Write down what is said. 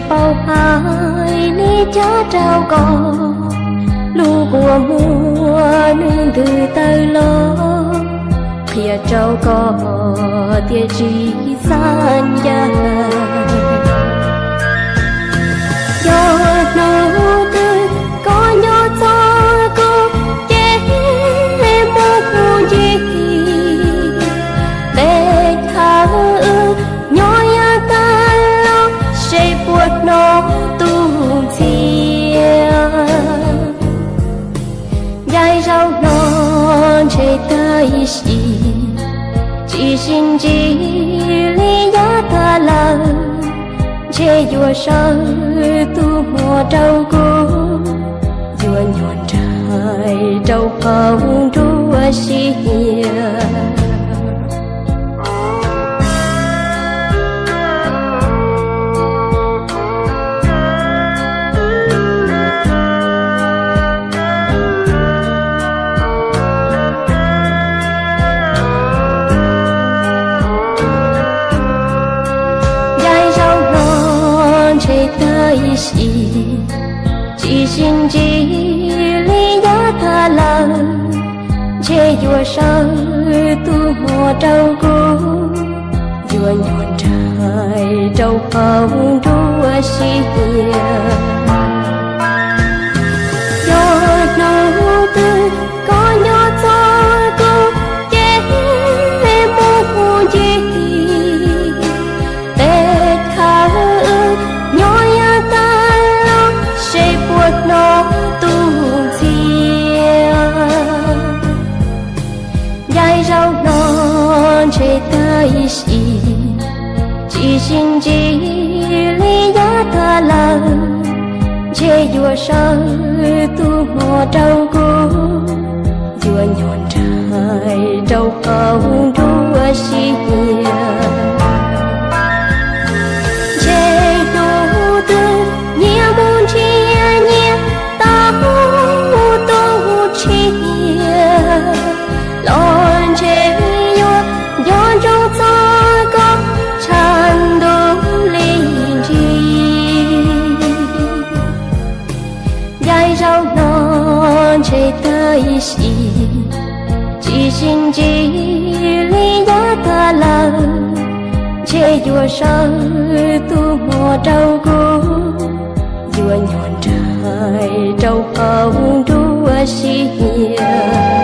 Paub hais li cas rau koj, lub kua muag nws ntws tawm los, qhia rau koj tias tsis xav ncaj. Yog hnub twg koj nyob txog kuv ces mus ncig, tej chaw wb nyob yav tas los seb puas hnov tus ntxhiab. Ncaim zaum no ntshe tag sim, tsis sib ntsib li yav tas lawm, ntshe yuav sawv tus hmo rau kuv, yuav nyuam nraim rau qhov nruab siab. Ncaim zaum no ntshe tag sim, tsis sib ntsib li yav tas lawm, ntshe yuav sawv tus hmo rau kuv, yuav nyuam nraim rau qhov nruab siab. Yog hnub twg koj nyob txog kuv ces mus ncig, tej chaw wb nyob yav tas los seb puas hnov tus ntxhiab. Ncaim zaum no ntshe tag sim, tsis sib ntsib li yav tas lawm, ntshe yuav sawv tus hmo rau kuv, yuav nyuam nraim rau qhov nruab siab. Ntshe hnub twg nyias mus nrhiav nyias tau tus tshiab, los ntshe yuav nco ntsoov txog koj tshaj ntuj li nrig. Ncaim zaum no ntshe tag sim, tsis sib ntsib li yav tas lawm, ntshe yuav sawv tus hmo rau kuv, yuav nyuam nraim rau qhov nruab siab.